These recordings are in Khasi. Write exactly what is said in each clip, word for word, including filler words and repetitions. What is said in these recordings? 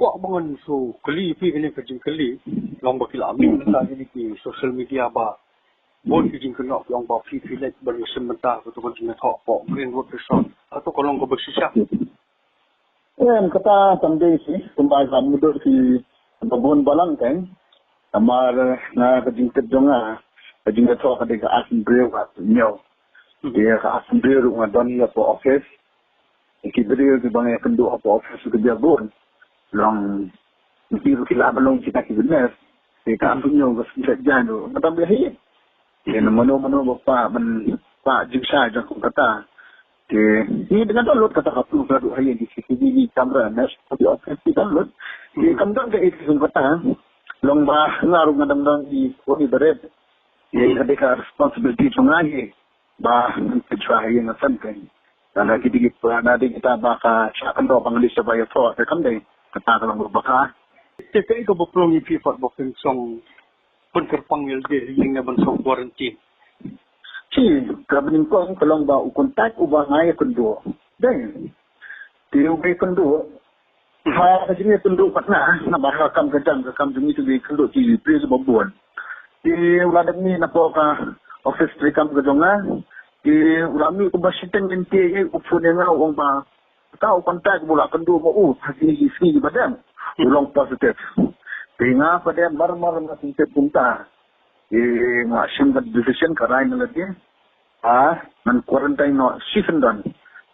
Kwah ba ngan shu kylli ïa phi kane ka jingkylli, long ba ki la mih mynta kine ki social media ba bun ki jingkynnoh ki ong ba phi phi leit ban ïashim bynta kato ka jingïathoh hapoh Greenwood Resort. Hato ka long kaba shisha? Em, kata tam dei shi, kumba ka mudui shi, ba bun balang kan. Namar na ka jingtip jong nga, ka jingïathoh ka dei ka ar san briew bad hynñiew. Hmm. Ïa ka ar san briew ruh nga don ïa hapoh office. Ki briew kiba nga ïakynduh hapoh office ki bun. Long ki ruh ki lah ban long kita ki witness. Ki ka ar san hynñiew ka sngewsih jaiñ ruh nga tam ïa hi. Ïa na mano mano ba kwah ban kwah jingshai jong kum kata. Te ni dengan download kata ka proof ka ruh ha ïa di C C T V camera na ki office ki download. Te kam don ka issue kum kata. Long ba nga ruh nga dang dang di ko ni beret. Ïa ka dei ka responsibility jong nga hi. Ba ngan pynshwa ha ïing ha sem kan. Lada ki dei ki, lada dei kita ba ka shah kyndoh ba ngan leit sha ba ïathoh te kam dei. Kata ka long ba ka. Te kaei kaba pynlong ïa phi pat ba phin shong pynkyrpang ïa lade ha ïing ne ban shong quarantine? Shi, kaba nyngkong ka long ba u contact uba nga ïakynduh. Dei. Te uba ïakynduh. Ha ka jingïakynduh pat nga, namar ha ka kam ka jam ka kam jong ngi te uba ïakynduh ki briew kiba bun. Te u la dep mih napoh ka office treikam ka jong nga. Te u la mih kumba shiteng lynti ïa u phone ïa nga u ong ba ka u contact ba u la kynduh ma u ha kine ki sngi kiba dang u long positive. Te nga pat dei mar mar nga sngewtip kumta. Te nga shim ka decision ka rai na lade. Ah, ngan quarantine noh shi syndon.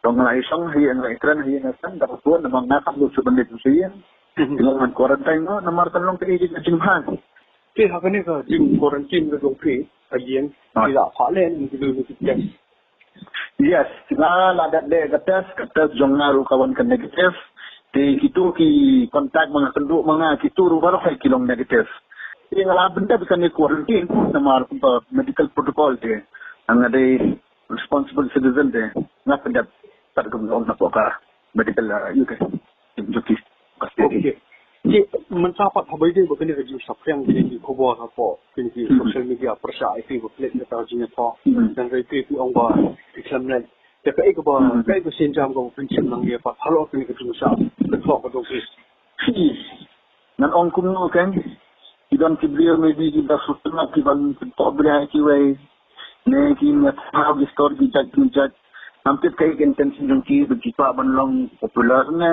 Dang nga la ïashong ha ïing, nga la ïakren ha ïing ha sem, da ka phone namar nga kam lut shuh ban leit sha ïing. Te ngan quarantine noh namar kan long kaei ka jingbha. Te ha kane ka jing quarantine ka jong phi ha ïing, phi la phah leh ne ki dei ki test? Yes, nga la dep leh ka test, ka test jong nga ruh ka wan ka negative. Te kito ki contact ba nga kynduh ma nga, kito ruh baroh ki long negative. Te nga la pyndep kane quarantine namar kumba medical protocol te. Nga dei responsible citizen te. Nga pyndep pat kumba ong napoh ka medical, uh, U K. Jyoti. Okay. Te mynta pat haba ïadei bad kane ka jingsaphriang kine ki khubor hapoh kine ki social media pyrshah ïa phi ba phi leit na ka jingïathoh. Hynrei phi phi ong ba phi khlem leit. Te kaei kaba, kaei ka sienjam kaba phin shim lang ïa pat halor kane ka jingshah kynthoh ka jong phi? Ngan ong kumno kan, ki don ki briew maybe kiba sngewtynnat kiban kynthoh bria ïa kiwei. Ne ki ïathaw ki stor ki jait ki jait. Ngam tip kaei ka intention jong ki, ba ki kwah ban long popular ne,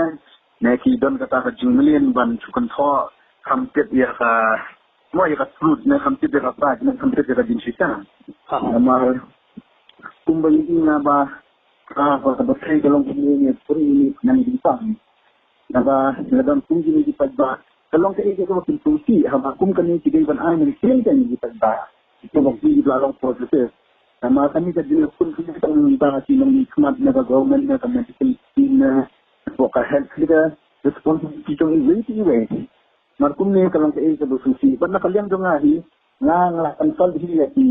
ne ki don kata ka jingmlien ban shu kynthoh. Ngam tip ïa ka, mo ïa ka truth ne, ngam tip ïa ka fact ne, ngam tip ïa ka jingshisha. Namar kumba ïa nga ba, ah, ba ka ba trei ka long kumne ne, pun ni nang jingpang. Naba, naba don kum kine ki paidbah. Ka long kaei kaba pynpung shi, haba kum kane ki dei ban ai mynsiem kine ki paidbah. Kaba ki la long positive. Namar kane ka dei pun kine ki tang ba ki nongmihkhmat na ka government na ka medical team na ka health leader. Responsibility jong iwei pa iwei. Namar kumne ka long kaei kaba pynpung shi. Bad na ka liang jong nga hi, nga nga la consult hi ïa ki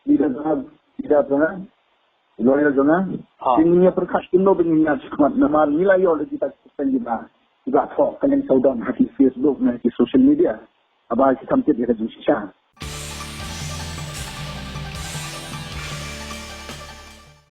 leader jong nga, leader jong nga. Lawyer jong nga. Ha. Te ngi ïa pyrkhat kumno ba ngin ïa jingkhmat namar ngi la ïoh la kita ki seng kiba, kiba thoh ka liang sawdong ha ki Facebook ne ki social media. Haba ki kam tip ïa ka jingshisha.